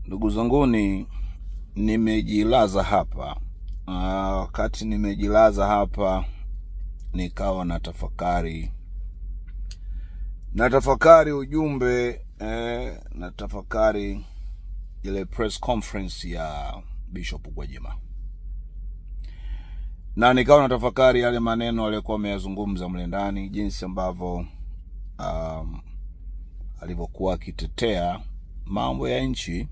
Ndugu zanguni, nimejilaza hapa. Wakati nimejilaza hapa nikawa natafakari. Natafakari ujumbe, natafakari ile press conference ya Bishop Gwajima. Na nikawa natafakari yale maneno aliyokuwa ameyazungumza mle ndani, jinsi ambavyo alivyokuwa akitetea mambo ya nchi.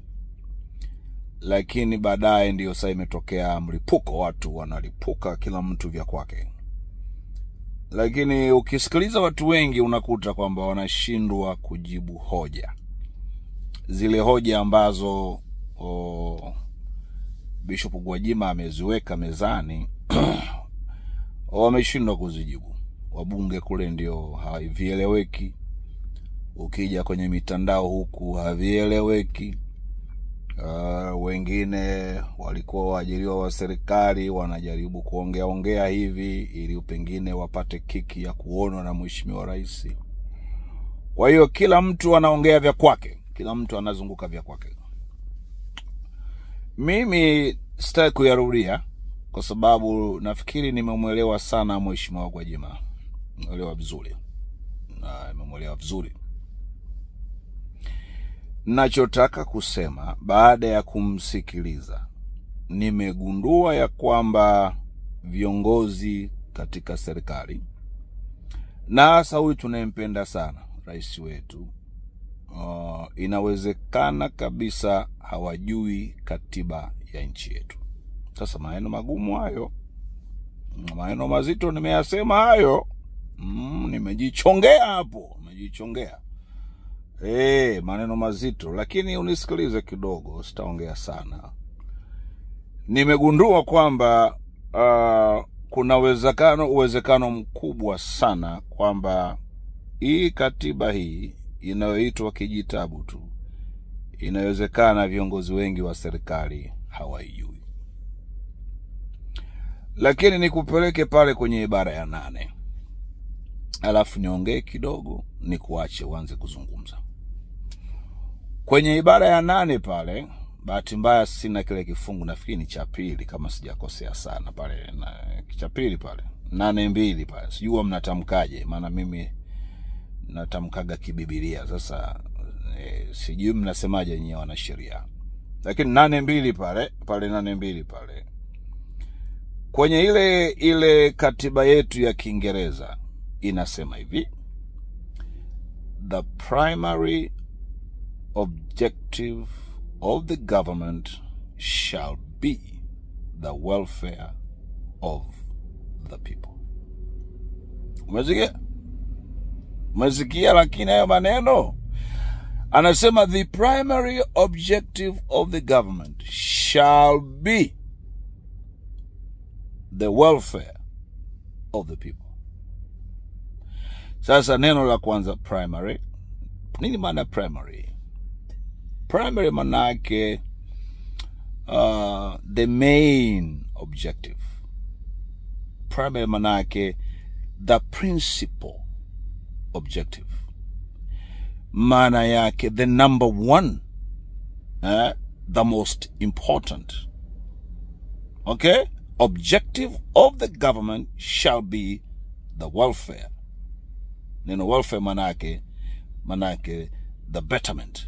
Lakini baadaye ndio sasa imetokea mlipuko, watu wanalipuka kila mtu vya kwake. Lakini ukisikiliza watu wengi unakuta kwamba wanashindwa kujibu hoja. Zile hoja ambazo Bishop Gwajima ameziweka mezani wameshindwa kuzijibu. Wabunge kule ndio havieleweki. Ukija kwenye mitandao huku havieleweki. Wengine walikuwa waajiriwa wa serikali wanajaribu kuongea ongea hivi ili pengine wapate kiki ya kuonwa na mheshimiwa rais. Kwa hiyo kila mtu anaongea vya kwake, kila mtu anazunguka vya kwake. Mimi sitaki kuyarudia kwa sababu nafikiri nimemuelewa sana mheshimiwa Gwajima. Nimemuelewa vizuri. Na nimemuelewa vizuri. Nachotaka kusema baada ya kumsikiliza, nimegundua ya kwamba viongozi katika serikali, na hasa huyu tunayempenda sana rais wetu, inawezekana kabisa hawajui katiba ya nchi yetu. Sasa maneno magumu hayo, maneno mazito nimeyasema hayo. Nimejichongea hapo, nimejichongea. Maneno mazito, lakini unisikilize kidogo, sitaongea sana. Nimegundua kwamba kuna uwezekano mkubwa sana kwamba hii katiba hii inayoitwa kijitabu tu, inawezekana viongozi wengi wa serikali hawaijui. Lakini nikupeleke pale kwenye ibara ya 8. Alafu niongee kidogo, nikuache uanze kuzungumza. Kwenye ibara ya 8 pale, bahati mbaya sina kile kifungu, nafikiri ni cha pili kama sijakosea sana pale, cha pili pale, 8:2 pale. Sijui mnatamkaje, maana mimi natamkaga kibibilia. Sasa sijui mnasemaje nyinyi wanasheria. Lakini 8:2 pale, pale 8:2 pale. Kwenye ile katiba yetu ya Kiingereza inasema hivi: the primary objective of the government shall be the welfare of the people. Umesikia? Umesikia? Lakini hayo maneno anasema the primary objective of the government shall be the welfare of the people. Sasa neno la kwanza primary. Nini maana primary? Primary manake the main objective. Primary manake the principal objective. Maana yake the number one, the most important. Okay? Objective of the government shall be the welfare. Neno welfare manake the betterment,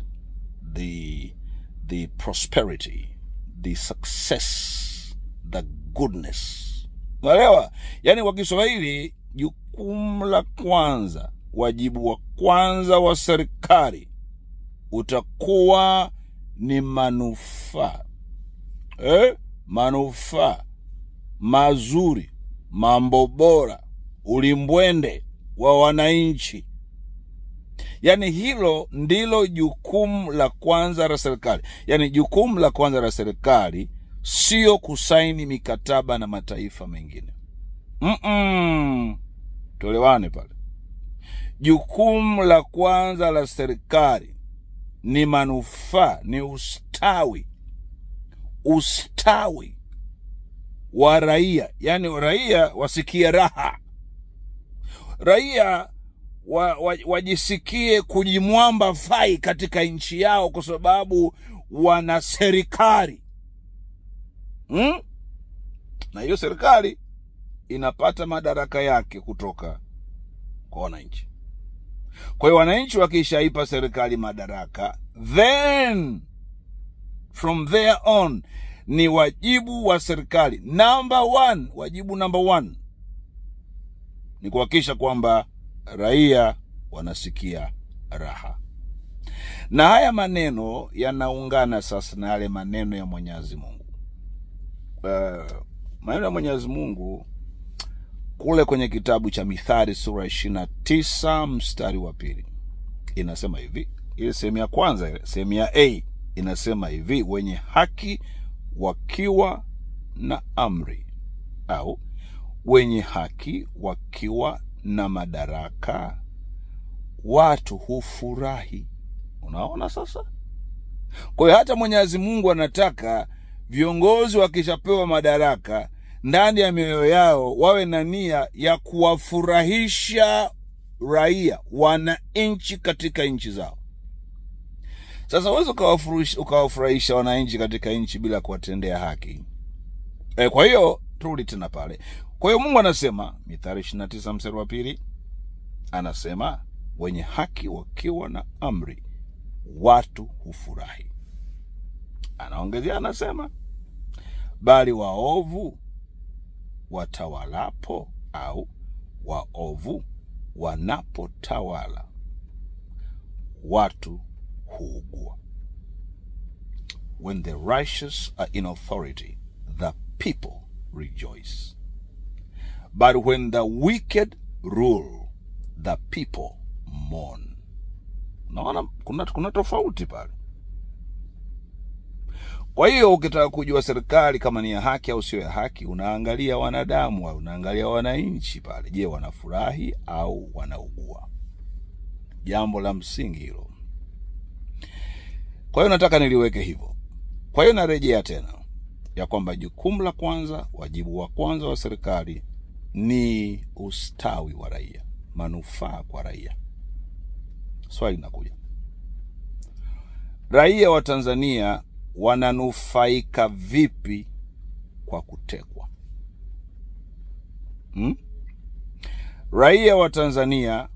the prosperity, the success, the goodness. Unaelewa? Yani kwa Kiswahili, jukumu la kwanza, wajibu wa kwanza wa serikali utakuwa ni manufaa. Manufaa mazuri, mambo bora, ulimbwende wa wananchi. Yani hilo ndilo jukumu la kwanza la serikali. Yani jukumu la kwanza la serikali sio kusaini mikataba na mataifa mengine. Tuelewane pale. Jukumu la kwanza la serikali ni manufaa, ni ustawi. Ustawi wa raia. Yani raia wasikie raha. Raia wajisikie kujimwamba fai katika nchi yao kwa sababu wana serikali. Na hiyo serikali inapata madaraka yake kutoka kwa wananchi. Kwa hiyo wananchi wakishaipa serikali madaraka, then from there on ni wajibu wa serikali. Number one, wajibu number one ni kuhakikisha kwamba raia wanasikia raha. Na haya maneno yanaungana sasa na yale maneno ya Mwenyezi Mungu. Maneno ya Mwenyezi Mungu kule kwenye kitabu cha Mithali sura 29 mstari wa 2 inasema hivi. Ile sehemu ya kwanza, ile sehemu ya A inasema hivi: wenye haki wakiwa na amri, au wenye haki wakiwa na madaraka, watu hufurahi. Unaona sasa? Kwa hiyo hata Mwenyezi Mungu anataka viongozi wakishapewa madaraka, ndani ya mioyo yao wawe na nia ya kuwafurahisha raia, wananchi katika nchi zao. Sasa huwezi ukawafurahisha wananchi katika nchi bila kuwatendea haki. Kwa hiyo turudi tena pale. Kwa hiyo Mungu anasema Mithali 29 mstari wa 2 anasema wenye haki wakiwa na amri watu hufurahi. Anaongezea anasema bali waovu watawalapo, au waovu wanapotawala, watu huugua. When the righteous are in authority, the people rejoice. But when the wicked rule, the people mourn. Naona kuna tofauti pale. Kwa hiyo ukitaka kujua serikali kama ni ya haki au sio ya haki, unaangalia wanadamu au unaangalia wananchi pale. Je, wanafurahi au wanaugua? Jambo la msingi hilo. Kwa hiyo nataka niliweke hivyo. Kwa hiyo narejea tena ya kwamba jukumu la kwanza, wajibu wa kwanza wa serikali ni ustawi wa raia, manufaa kwa raia. Swali linakuja, raia wa Tanzania wananufaika vipi kwa kutekwa? Raia wa Tanzania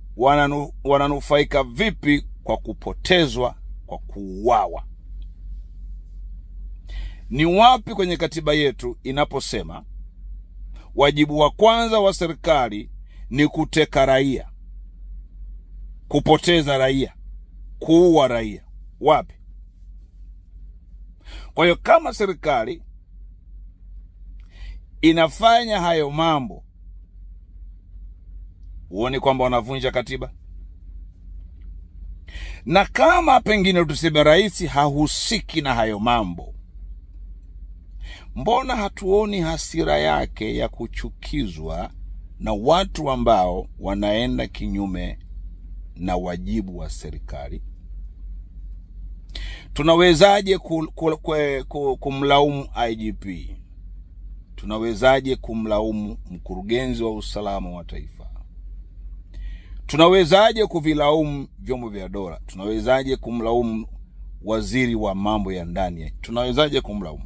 wananufaika vipi kwa kupotezwa, kwa kuuawa? Ni wapi kwenye katiba yetu inaposema wajibu wa kwanza wa serikali ni kuteka raia, kupoteza raia, kuua raia? Wapi? Kwa hiyo kama serikali inafanya hayo mambo, uone kwamba wanavunja katiba? Na kama pengine tuseme rais hahusiki na hayo mambo, mbona hatuoni hasira yake ya kuchukizwa na watu ambao wanaenda kinyume na wajibu wa serikali? Tunawezaje kumlaumu IGP? Tunawezaje kumlaumu mkurugenzi wa usalama wa taifa? Tunawezaje kuvilaumu vyombo vya dola? Tunawezaje kumlaumu waziri wa mambo ya ndani? Tunawezaje kumlaumu?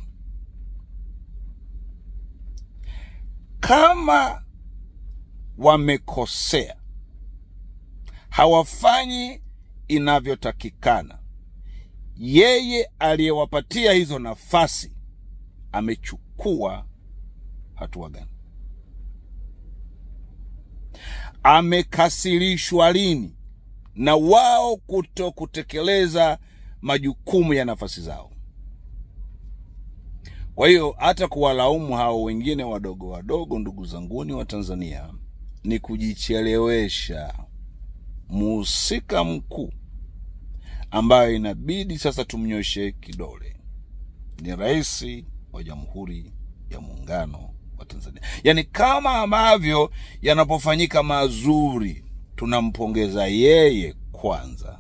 Kama wamekosea, hawafanyi inavyotakikana, yeye aliyewapatia hizo nafasi amechukua hatua gani? Amekasirishwa lini na wao kuto kutekeleza majukumu ya nafasi zao? Kwa hiyo hata kuwalaumu hao wengine wadogo wadogo, ndugu zanguni wa Tanzania, ni kujichelewesha. Muhusika mkuu ambayo inabidi sasa tumnyoshe kidole ni Rais wa Jamhuri ya Muungano wa Tanzania. Yani kama ambavyo yanapofanyika mazuri tunampongeza yeye kwanza,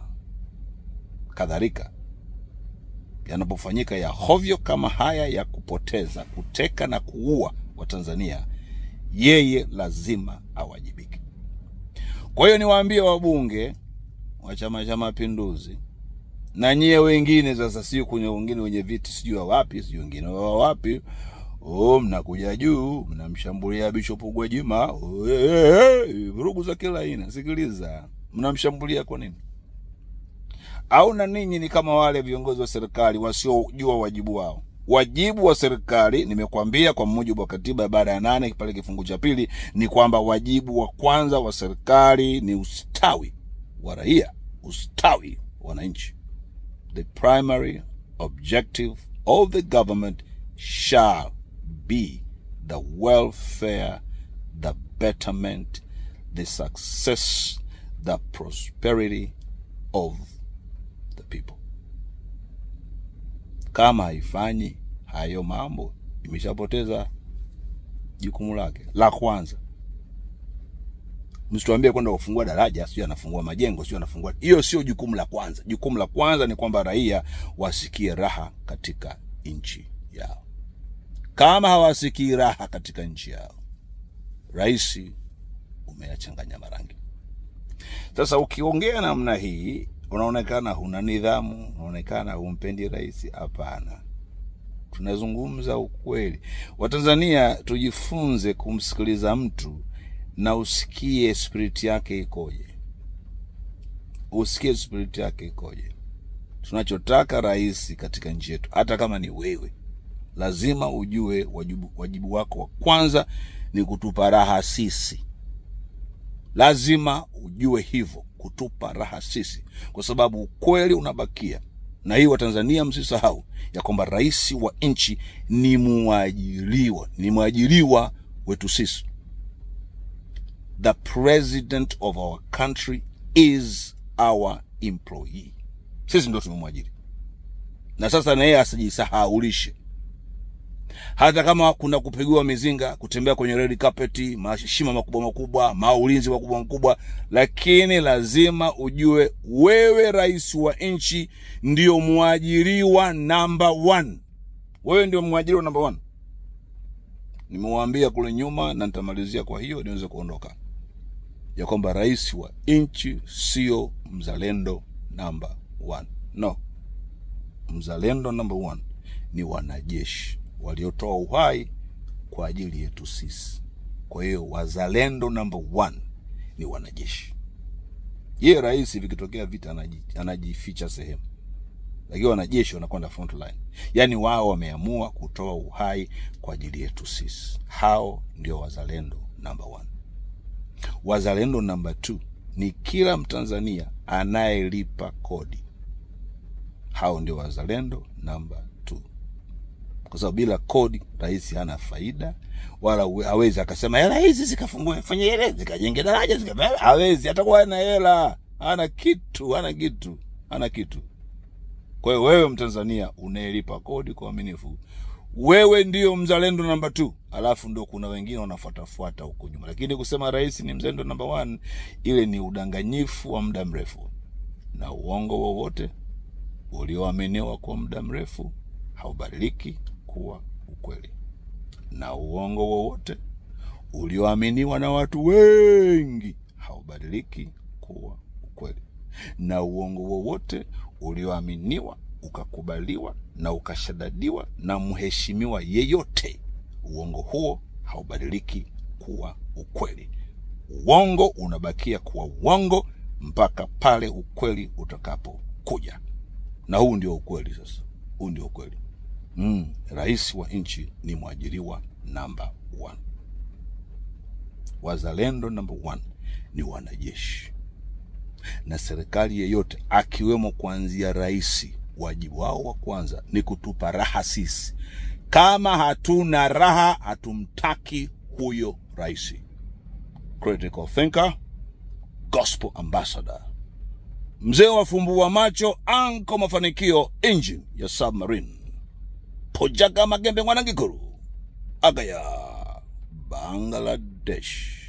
kadhalika yanapofanyika ya hovyo kama haya ya kupoteza, kuteka na kuua wa Tanzania, yeye lazima awajibike. Kwa hiyo niwaambie wabunge wa Chama cha Mapinduzi, Na nyie wengine sasa, sio kwenye wengine wenye viti sijui wapi, sijui wengine wapi. Oh, mnakuja juu, mnamshambulia Bishop Gwajima. Vurugu za kila aina. Sikiliza, mnamshambulia kwa nini? Au na ninyi ni kama wale viongozi wa serikali wasiojua wajibu wao? Wajibu wa serikali, nimekuambia kwa mujibu wa katiba ibara ya 8 pale kifungu cha 2, ni kwamba wajibu wa kwanza wa serikali ni ustawi wa raia, ustawi wa wananchi. The primary objective of the government shall be the welfare, the betterment, the success, the prosperity of the people. Kama haifanyi hayo mambo, imeshapoteza jukumu lake la kwanza. Msituambie kwenda kufungua daraja, sio anafungua majengo, sio anafungua. Hiyo sio jukumu la kwanza. Jukumu la kwanza ni kwamba raia wasikie raha katika nchi yao. Kama hawasikii raha katika nchi yao, rais umeyachanganya marangi. Sasa ukiongea namna hii, unaonekana huna nidhamu, unaonekana humpendi rais. Hapana, tunazungumza ukweli. Watanzania tujifunze kumsikiliza mtu na usikie spirit yake ikoje. Usikie spirit yake ikoje. Tunachotaka rais katika nchi yetu, hata kama ni wewe, lazima ujue wajibu wako wa kwanza ni kutupa raha sisi. Lazima ujue hivyo, kutupa raha sisi, kwa sababu ukweli unabakia. Na hii Watanzania msisahau ya kwamba rais wa nchi ni muajiriwa, ni mwajiriwa wetu sisi. The president of our country is our employee. Sisi ndio tumemwajiri. Na sasa na yeye asijisahaulishe. Hata kama kuna kupigiwa mizinga, kutembea kwenye red carpet, mashima makubwa makubwa, maulinzi makubwa makubwa, lakini lazima ujue wewe rais wa nchi ndio mwajiriwa number 1. Wewe ndio mwajiriwa number 1. Nimewaambia kule nyuma na nitamalizia kwa hiyo niweze kuondoka, ya kwamba rais wa nchi sio mzalendo number 1. No. Mzalendo number 1 ni wanajeshi waliotoa uhai kwa ajili yetu sisi. Kwa hiyo wazalendo number 1 ni wanajeshi. Yeye rais vikitokea vita anajificha sehemu, lakini wanajeshi wanakwenda front line. Yaani wao wameamua kutoa uhai kwa ajili yetu sisi. Hao ndio wazalendo number 1. Wazalendo number 2 ni kila Mtanzania anayelipa kodi. Hao ndio wazalendo number 2. Kwa sababu bila kodi rais hana faida, wala hawezi akasema hela hizi zikafungue fanye hela zikajenge daraja zikabeba. Hawezi, atakuwa hana hela, hana kitu, hana kitu, hana kitu. Kwa hiyo wewe Mtanzania unayelipa kodi kwa uaminifu, wewe ndio mzalendo namba 2. Alafu ndio kuna wengine wanafuatafuata huko nyuma. Lakini kusema rais ni mzalendo namba 1, ile ni udanganyifu wa muda mrefu. Na uongo wowote ulioaminiwa kwa muda mrefu haubadiliki kuwa ukweli. Na uongo wowote ulioaminiwa na watu wengi haubadiliki kuwa ukweli. Na uongo wowote ulioaminiwa, ukakubaliwa na ukashadadiwa na mheshimiwa yeyote, uongo huo haubadiliki kuwa ukweli. Uongo unabakia kuwa uongo mpaka pale ukweli utakapokuja. Na huu ndio ukweli sasa. Huu ndio ukweli. Rais wa nchi ni mwajiriwa namba 1. Wazalendo namba 1 ni wanajeshi. Na serikali yeyote akiwemo kuanzia rais, wajibu wao wa kwanza ni kutupa raha sisi. Kama hatuna raha, hatumtaki huyo rais. Critical thinker, gospel ambassador, mzee wa fumbua macho, anko mafanikio, engine ya submarine, Pojaga Magembe Mwanangikuru, Agaya, Bangladesh.